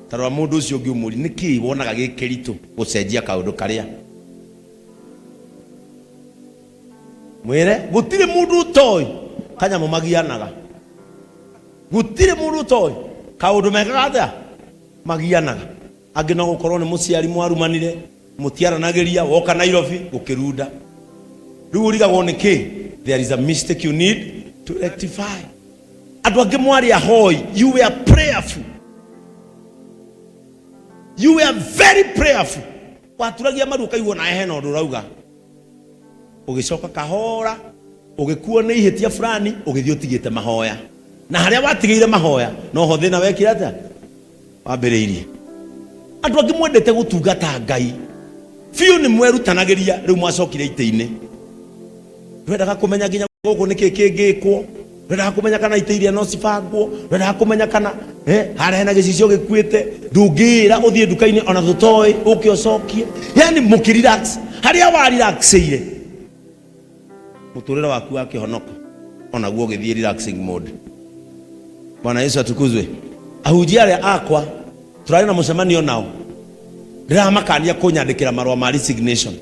Ta rora mũndũ ũcio ũngĩ ũmũrie nĩkĩ wonaga gĩ kĩritũ gũcenjia kaũndũ karĩa. Mwĩre gũtirĩ mũndũ ũtoĩ kanyamũ magianaga. Gũtirĩ mũndũ ũtoĩ kaũndũ mekaga atĩa magianaga. Angĩ no gũkorwo nĩ mũciari mwarumanire mũtiaranagĩria woka Nairobi gũkĩrunda. Rĩu ũrigagwo nĩ kĩ? There is a mistake you need to rectify. Andũ angĩ mwarĩ ahoi, you were prayerful. You were very prayerful. Waturagia maru ũkaigua nawe hena ũndũ ũrauga. Ũgĩcoka kahora ũgĩkuo nĩ ihĩtia fulani ũgĩthiĩ ũtigĩte mahoya. Na harĩa watigĩire mahoya noho thĩna wekire atĩa? Wambĩrĩirie. Andũ angĩ mwendete gũtungata Ngai biũ nĩ mwerutanagĩria, rĩu mwacokire itĩ-inĩ. Ndwendaga kũmenya nginya gũkũ nĩkĩ kĩngĩkwo, ndwendaga kũmenya kana itĩ iria no cibangwo, ndwendaga kũmenya kana harĩa hena gĩcicio gĩkuĩte, ndũngĩĩra ũthiĩ nduka-inĩ ona tũtoĩ ũke ũcokie. Yani mũkĩ relax harĩa wa relaxĩire mũtũrĩre waku wa kĩhonoko onaguo ũgĩthiĩ relaxing mode. Bwana Yesu atukuzwe. Ahunjia arĩa akwa tũrarĩ na mũcemanio nao, ndĩramakania kũnyandĩkĩra marũa ma resignation.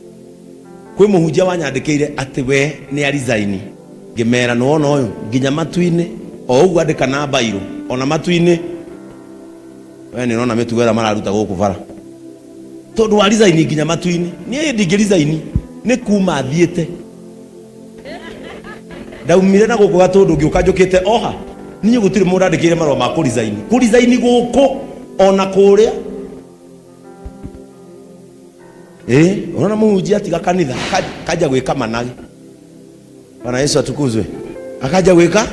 Kwĩ mũhunjia wanyandĩkĩire atĩ we nĩ arizaini, ngĩmera nĩwona ũyũ nginya matu-inĩ o ũguo andĩka na mbairũ ona matu-inĩ we nĩ ũrona mĩtugo ĩrĩa mararuta gũkũ bara tondũ wa resign nginya matu-inĩ. Niĩ ndingĩ resign nĩ kuma thiĩte ndaumire na gũkũ gatũndũ ngĩũka njũkĩte oha. Niĩ gũtirĩ mũndũ andĩkĩire marũa ma kũ resign, kũ resign gũkũ ona kũrĩa. Ũrona mũhunjia atiga kanitha akanja gwĩka managĩ. Bwana Yesu atukuzwe. Akaja gwĩka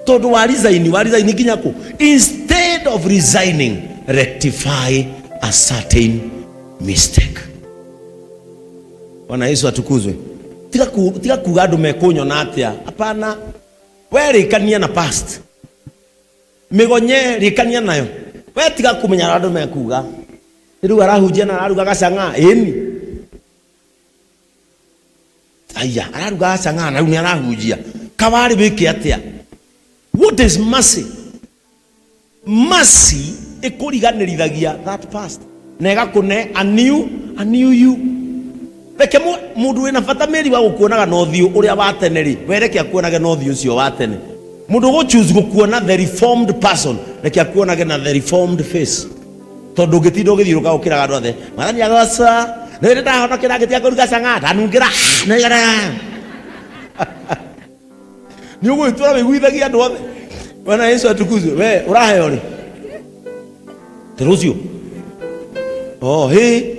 tondũ wa resign, wa resign nginya kũ? Instead of resigning, rectify a certain mistake. Bwana Yesu atukuzwe. Tiga tiga kuga andũ mekũnyona atĩa. Hapana, we rĩkania na past. Mĩgonye rĩkania nayo. We tiga kũmenya andũ mekuga. Rĩu arahunjia na araruga gacang'a, ĩni. Aya, araruga gacang'a na rĩu nĩ arahunjia. Kawarĩ wĩke atĩa? What is mercy? Mercy ĩkũriganĩrithagia that past na ĩgakũne a new you. Reke mũndũ wĩna bata mĩri wa gũkuonaga na ũthiũ ũrĩa wa tene rĩ, we reke akuonage na ũthiũ ũcio wa tene. Mũndũ ũgũ choose gũkuona the reformed person, reke akuonage na the reformed face. Tondũ ũngĩtinda ũgĩthiũrũka ũkĩraga andũ othe, Mwathani agocwo, nĩ rĩ ndahonokera ngĩtiga kũruga cang'aa, ndanungĩra, nĩ ũgũgĩtũra wĩiguithagia andũ othe. Bwana Yesu atukuzwe. We ũraheo rĩ? Ti rũciũ? Oh, hĩ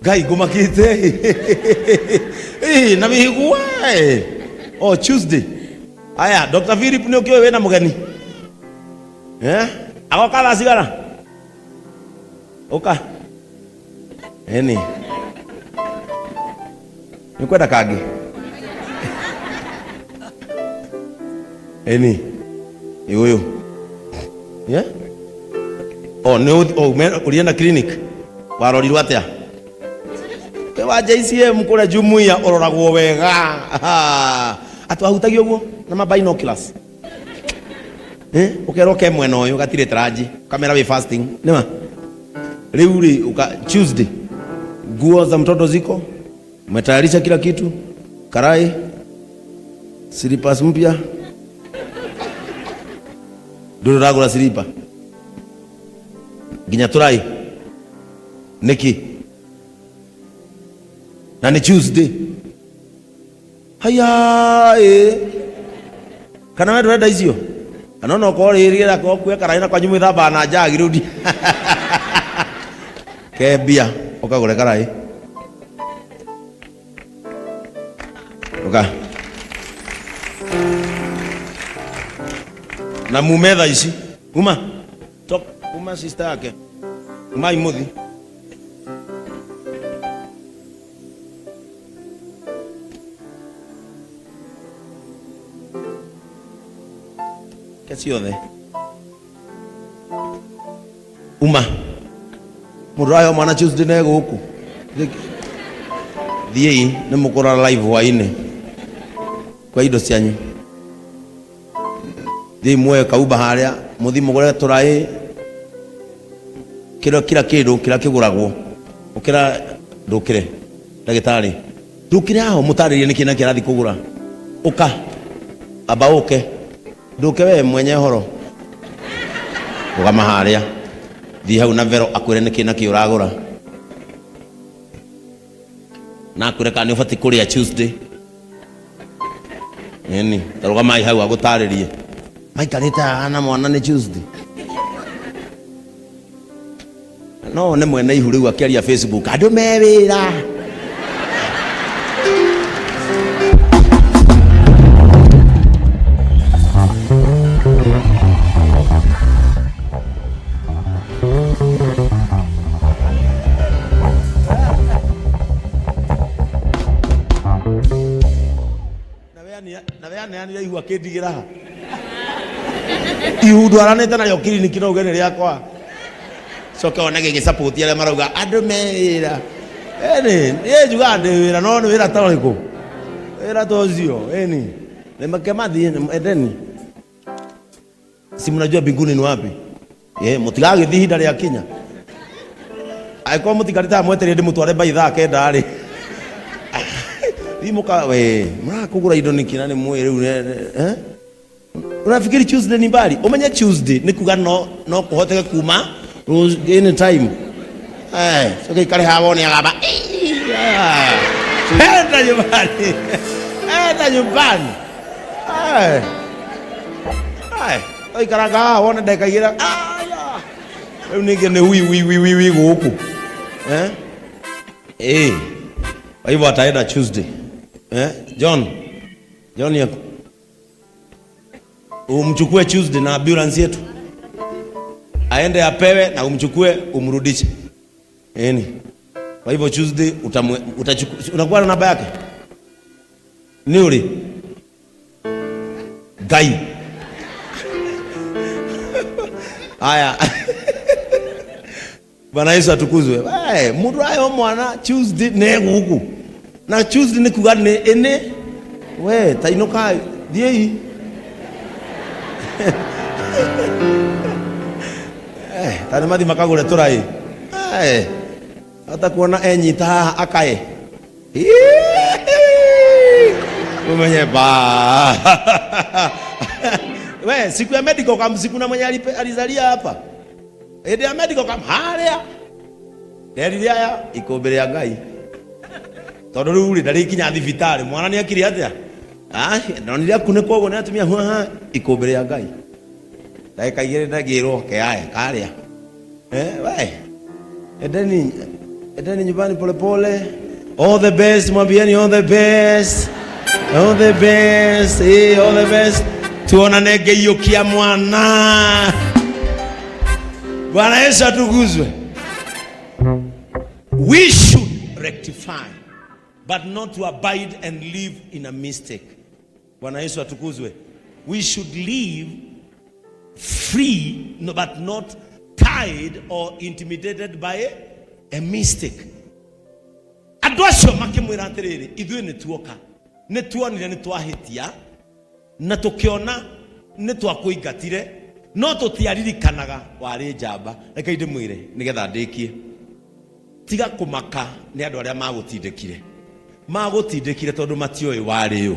Ngai ngũmakĩte. Ĩ, na wĩigua. Oh, Tuesday. Aya, Dr. Philip nĩ ũkĩũĩ wĩna mũgeni? Agoka thaa cigana? Ũka. Ĩni. Nĩ ũkwenda kangĩ? Ĩni. Ĩ ũyũ. Yeah? Oh, nĩ oh, ũrienda clinic? Warorirwo atĩa? Wĩ wa JCM kũrĩa jumuiya ũroragwo wega. Atĩ wahutagia ũguo na ma binoculars. Ũkerwo ke mwena ũyũ gatirĩ tranji, kamera wĩ fasting. Nĩma? Rĩu rĩ, ũka Tuesday. Nguo za mtoto ziko? Umetayarisha kila kitu? Karai? Slippers mpya? Ndũrĩ ũragũra silipa? Nginya tũrai? Nĩkĩ? Na nĩ Tuesday. Haya ĩ. Kana we ndũrenda icio? Kana ona okorwo rĩrĩ rĩra kuoe karai na kwanyu mwĩthambaga na njagi rĩu ndi. Kembia ũkagũre karai. Ũka. Na mume thaa ici. Uma. Top. Uma sister yake. Umai muthi. Ke ciothe. Uma. Mũndũ ũraheo mwana Tuesday na gũkũ. Thiĩi nĩ mũkũrora live hwainĩ kwa indo cianyu. Thiĩi muoe kauba harĩa mũthiĩ mũgũre tũraĩ. Kila kila kĩndũ kĩrĩa kĩgũragwo. Ũkĩra ndũkĩre. Ndagĩtarĩ. Ndũkĩre haha ũmũtarĩrie nĩkĩ na kĩrathiĩ kũgũra. Ũka. Amba ũke. Ndũke we mwenye horo. Rũgama harĩa. Thiĩ hau na Vero akwĩre nĩkĩ na kĩ ũragũra. Na akwĩre kana nĩ ũbatiĩ kũrĩa Tuesday. Nini, ta rũgamai hau agũtarĩrie. Maikarĩte haha na mwana nĩ Tuesday. No nĩ mwene ihu rĩu akĩaria Facebook, andũ me wĩra. Nawe aneanire ihu akĩndigĩra ha ihu ndwaranĩte narĩo kiriniki no uge nĩ rĩakwa. Coke one gĩgĩcapoti arĩa marauga andũ me wĩra. Ĩni niĩ njugaga ndĩ wĩra, no nĩ wĩra ta ũrĩkũ? Wĩra ta ũcio. Ĩni nĩ make mathiĩ endeni. Si mnajua mbinguni ni wapi? Eh, mũtigagĩthiĩ ihinda rĩa kinya. Angĩkorwo mũtikarĩtaga mwetereire ndĩmũtware by thaa kenda rĩ. Thiĩ mũka we, mũrakũgũra indo nĩkĩ na nĩ mũĩ rĩu eh? Unafikiri Tuesday ni mbali? Umenye Tuesday ni kuga no kũhoteke kuma any time. Eh, coke ikare haha wone agamba. Enda nyumbani. Enda nyumbani. Eh. Eh, oikaranga haha wone ndagĩka igĩrĩ. Aya. Rĩu ningĩ nĩ wi wi wi wi wi gũkũ. Eh? Eh. Kwa hivyo ataenda Tuesday. Eh? John. John yako. Umchukue Tuesday na ambulance yetu. Aende apewe na umchukue umrudishe. Eni. Kwa hivyo Tuesday utachukua, unakuwa na namba yake? Ni uri? Ngai. Haya. Bwana Yesu atukuzwe. Eh, mundu ayo mwana Tuesday ne guku. Na Tuesday ni kuga ni ene. We ta inuka thiei. Eh, ta nĩ mathi makagũre tũraĩ. Eh, hata kuona enyita haha akae. Umenye ba. We, siku ya medical camp siku na mwenye alizalia hapa. Hĩndĩ ya medical camp harĩa. Nderire aya ikũmbĩ rĩa Ngai. Tondũ rĩu rĩ ndarĩkinya thibitarĩ mwana nĩ akire atĩa? Ah, ndonire akunĩkwo ũguo nĩ atumia huaha ikũmbĩ rĩa Ngai. Ndagĩka igĩrĩ ndagĩrwo keae karĩa. Eh, we. Endeni, endeni nyumbani polepole. All the best, mwambieni all the best. All the best, eh, all the best. Tuonane ngĩiyũkia mwana. Bwana Yesu atukuzwe. We should rectify, but not to abide and live in a mistake. Bwana Yesu atukuzwe. We should live free, no, but not tied or intimidated by a mistake. Andũ acio makĩmwĩra atĩrĩrĩ, ithuĩ nĩ tuoka, nĩ tuonire nĩ twahĩtia, na tũkĩona nĩ twakũingatire, no tũtiaririkanaga warĩ njamba. Rekei ndĩmwĩre nĩgetha ndĩkie. Tiga kũmaka nĩ andũ arĩa magũtindĩkire. Magũtindĩkire tondũ matiũĩ warĩ ũ.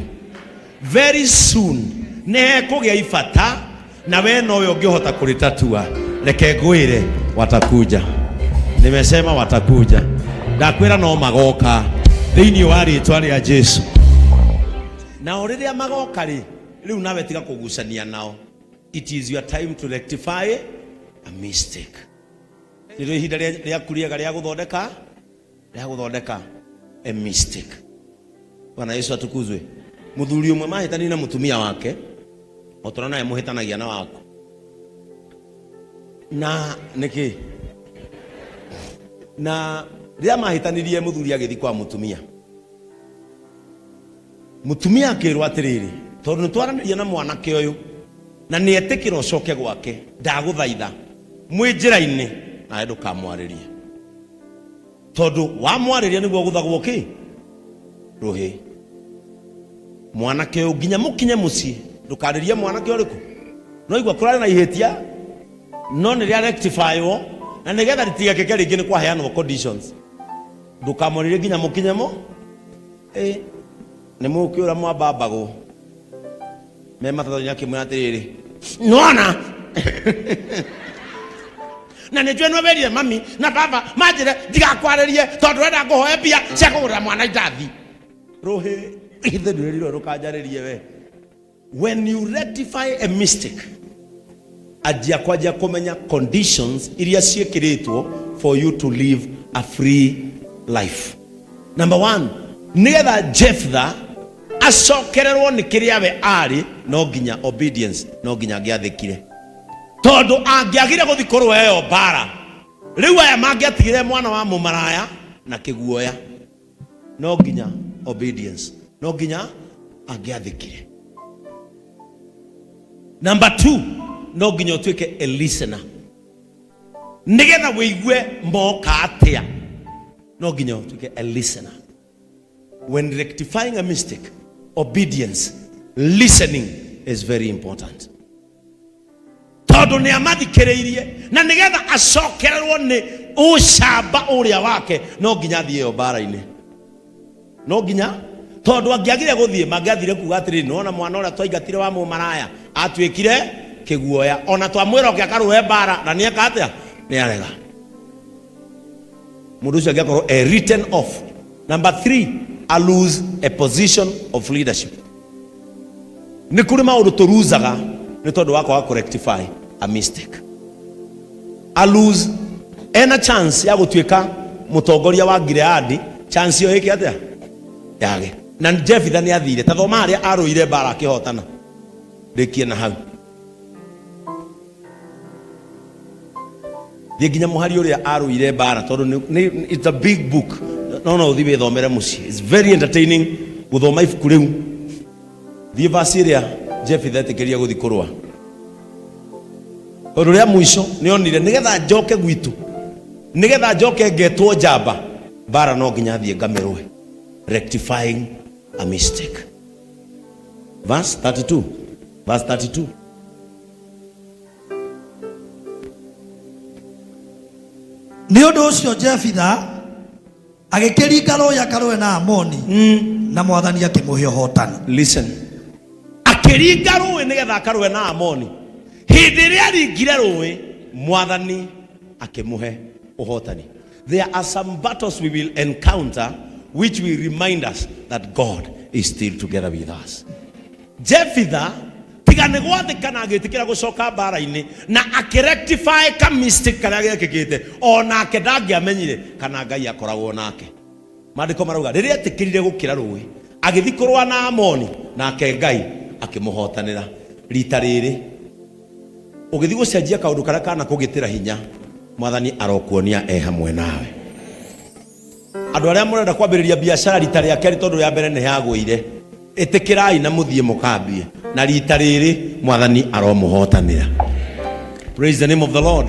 Very soon nĩ hekũgĩa ibata na we nowe ũngĩhota kũrĩtatua. Reke ngwĩre watakuja. Nimesema watakuja. Ndakwĩra no magoka thĩinĩ wa rĩtwa rĩa Jesu. Nao rĩrĩa magoka rĩ, rĩu nawe tiga kũgucania nao. It is your time to rectify a mistake. Nĩrĩo ihinda rĩaku rĩega rĩa gũthondeka, rĩa gũthondeka a mistake. Bwana Yesu atukuzwe. Mũthuri ũmwe mahĩtanirie na mũtumia wake, o ta ũrĩa nawe mũhĩtanagia na waku. Na nĩkĩ? Na rĩrĩa mahĩtanirie mũthuri agĩthiĩ kwa mũtumia. Mũtumia akĩrwo atĩrĩrĩ, tondũ nĩ twaranĩria na mwanake ũyũ na nĩ etĩkĩra ũcoke gwake, ndagũthaitha mwĩ njĩra-inĩ nawe ndũkamwarĩrie, tondũ wamwarĩria nĩguo gũthagwo kĩ rũhĩ. Mwanake ũyũ nginya mũkinye mũciĩ ndũkarĩrie mwanake ũrĩkũ. No igua kũrarĩ na ihĩtia no nĩ rĩa rectifywo. Na nĩgetha rĩtigekĩke rĩngĩ nĩ kwaheanwo conditions. Ndũkamwarĩrie nginya mũkinye mo. Ĩ, nĩ mũkĩũra mwambambagwo. Me matatũ-inĩ akĩmwĩra atĩrĩrĩ, nĩwona na nĩ njũĩ nĩwe wĩrire mami na baba manjĩre ndigakwarĩrie tondũ ũrenda ngũhoe mbia cia kũgũrĩra mwana indathi. Rũhĩ, ithe ndwĩrirwo ndũkanjarĩrie we. When you rectify a mistake, anjia kwanjia kũmenya conditions iria ciĩkĩrĩtwo for you to live a free life. Number one, nĩgetha Jephthah acokererwo nĩ kĩrĩa we arĩ, no nginya obedience, no nginya angĩathĩkire. Tondũ angĩagire gũthiĩ kũrũa ĩyo mbara, rĩu aya mangĩatigire mwana wa mũmaraya na kĩguoya. No nginya obedience, no nginya angĩathĩkire. Number two, no nginya ũtuĩke a listener. Nĩgetha wĩigue moka atĩa, no nginya ũtuĩke a listener. When rectifying a mistake, obedience, listening is very important. Tondũ nĩ amathikĩrĩirie, na nĩgetha acokererwo nĩ ũcamba ũrĩa wake, no nginya athiĩ ĩyo mbara-inĩ. No nginya, tondũ angĩagire gũthiĩ, mangĩathire kuga atĩrĩrĩ, nĩwona mwana ũrĩa twaingatire wa mũmaraya atuĩkire kĩguoya, ona twamwĩra oke akarũe mbara na nĩeka atĩa, nĩ arega. Mũndũ ũcio angĩakorwo e written off. Number 3, a lose a position of leadership. Nĩ kũrĩ maũndũ tũruzaga nĩ tondũ wa kwaga kũrectify a mistake. A lose ena chance ya gũtuĩka mũtongoria wa Gileadi, chance ĩyo ĩke atĩa? Yage. Na Jefitha nĩ athire, ta thoma harĩa arũire mbara akĩhotana. Rĩkie na hau. Thiĩ nginya mũhari ũrĩa arũire mbara, tondũ it's a big book. No no ũthiĩ wĩthomere mũciĩ. It's very entertaining gũthoma ibuku rĩu. Thiĩ verse ĩrĩa Jefitha etĩkĩria gũthiĩ kũrũa. Tondũ rĩa mũico nĩ onire nĩgetha njoke gwitũ, nĩgetha njoke ngetwo njamba, mbara no nginya thiĩ ngamĩrũe. Rectifying a mistake. Verse 32. Verse 32. Nĩ ũndũ ũcio Jefitha agĩkĩringa rũũĩ akarũe na Amoni, na Mwathani akĩmũhe ũhootani. Listen. Akĩringa rũũĩ nĩgetha akarũe na Amoni. Hĩndĩ ĩrĩa aringire rũũĩ, Mwathani akĩmũhe ũhotani. There are some battles we will encounter which will remind us that God is still together with us. Jefitha tiga nĩ gwathĩka na agĩtĩkĩra gũcoka mbara-inĩ na akĩrectify ka mistake karĩa gekĩkĩte, onake ndangĩamenyire kana Ngai akoragwo nake. Maandĩko marauga rĩrĩa etĩkĩrire gũkĩra rũĩ agĩthiĩ kũrũa na Amoni, nake Ngai akĩmũhotanĩra. Rita rĩrĩ ũgĩthiĩ gũcenjia kaũndũ karĩa kana kũgĩtĩra hinya, Mwathani arokuonia e hamwe nawe. Andũ arĩa mũrenda kwambĩrĩria biacara rita rĩa kerĩ tondũ rĩa mbere nĩ yagũire, ĩtĩkĩrai na mũthiĩ mũkambie, na rita rĩrĩ Mwathani aromũhotanĩra. Praise the name of the Lord.